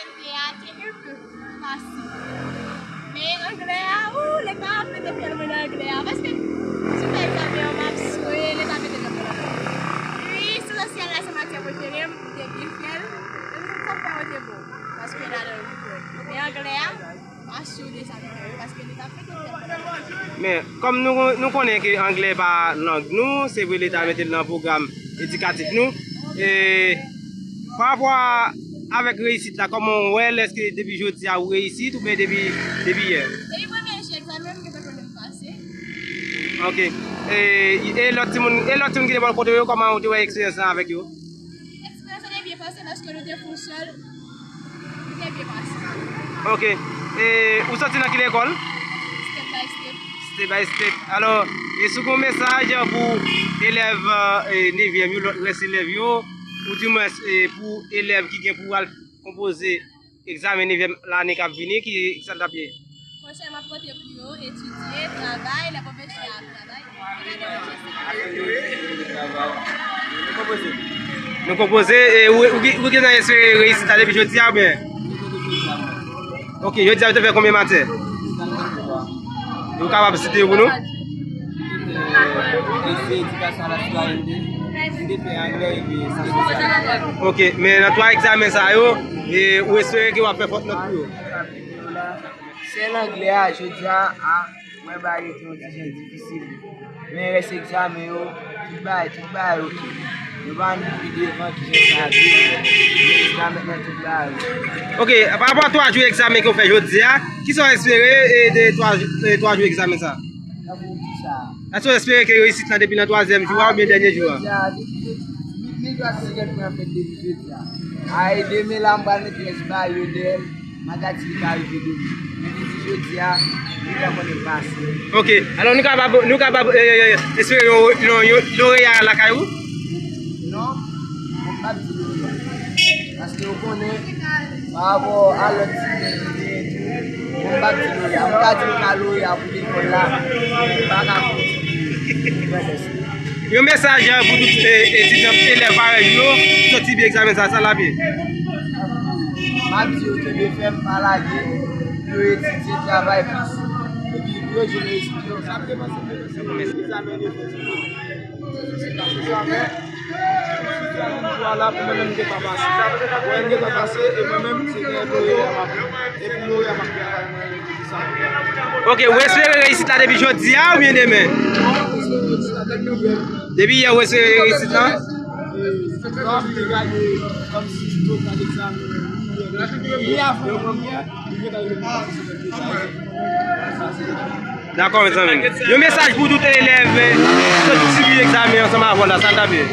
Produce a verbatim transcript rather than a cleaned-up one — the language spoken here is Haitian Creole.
Anglè a te un peu fasil. Men anglè a, ou, Leta ap mete pyèl mwen nan anglè a. Paske si w fè egzamen an, m ap swete Leta mete pyèl mwen nan anglè a. Wi, sou sosyal la, se matyè prefere m, m te byen fè l. Men sa k fè yo te bon. Paske ladan yo kwè. Men anglè a, m asire w de sa, paske Leta mete pyèl mwen nan anglè a. Men, kòm nou, nou konnen ke anglè pa lang nou, se vre Leta mete l nan pwogram edikatif nou. E, pa rapò a, avèk reyisit la, kòman w wè l? Èske depi jodi a ou reyisit oubyen depi, depi yè? Depi premye jou egzamen, m gentan konnen m pase. Ok. E, e lòt timoun, e lòt timoun ki te bò kote yo, kòman ou te wè eksperyans lan avèk yo? Eksperyans lan te byen pase paske nou te fè yon sèl. Nou te byen pase. Ok. E, ou soti nan ki lekòl? Step by Step. Step by Step. Alò, e si w gen yon mesaj pou elèv, e, nevyèm yo, lòt rès elèv yo, oudimwens, e, pou elèv ki gen pou al konpoze egzamen nevyèm lane k ap vini, ki sa l t ap ye? Konsèy m ap pote pou yo, etidye, travay, lè pwofesè a ap travay, pa gade yo jeste. Nou konpoze, e, ou, ou, ou gentan espere reyisit la depi jodi a oubyen? Ok, jodi a ou te fè konbyen matyè? Ou kapab site yo pou nou? Mwen te fè edikasyon a la sitwayènte, mwen te fè anglè epi syans sosyal. Ok, men nan twa egzamen sa yo, e, ou espere ke w ap fè fòt nòt pou yo? Sèl anglè a, jodi a, a, mwen ba yo te yon ti jan difisil. Men rès egzamen yo, tout bagay, tout bagay oke. Nou pa konn pi devan kijan sa ap ye, men egzamen nan tout bagay oke. Ok, pa rapò a twa jou egzamen ke w fè jodi a, kisa w espere, e, de twa, e, twa jou egzamen sa? Tankou kisa? Èske w espere ke reyisit lan depi nan twazyèm jou a oubyen dènye jou a? Jodi a, depi jodi, mi, mi twa se sèl pwen an fèt depi jodi a. A, e demen la, m pral mete rès bagay yo dèyè m, m a gad si li ka rive demen. Men depi jodi a, li pa konnen pase. Ok, alò nou kapab, nou kapab, e, e, e, espere yon, yon, yon, yon loreya lakay ou? Non, m p ap di loreya. Paske ou konnen, pa rapò a lòt timoun ki genyen tou, bon, m p ap di loreya. M ka di m ka loreya pou lekòl la, m pa ka kontinye. Yon mesaj, e, pou tout, e, etidyan, elèv parèy yo, soti byen egzamen sa, sa l ap ye? M ap di yo kenbe fèm, pa lage, pou yo etidye, travay plis. Epi pou yo jwenn reyisit yo, sa ap depanse de egzamen yo fè. Vwala, pou mwen menm, m gentan pase. Mwen, m gentan pase, e mwen menm, se gen loreya m ap, e pou loreya m ap travay, mwen, e pou sa. Ok, ou espere reyisit la depi jodi a oubyen demen? Depi yè ou espere reyisit la? Non, m te gade kòmsi total egzamen. Li avan, li gentan rive. Dakò, mezanmi. Yon mesaj pou tout elèv, eh, ki sot sibi egzamen ansanm avè w la, sa l t ap ye?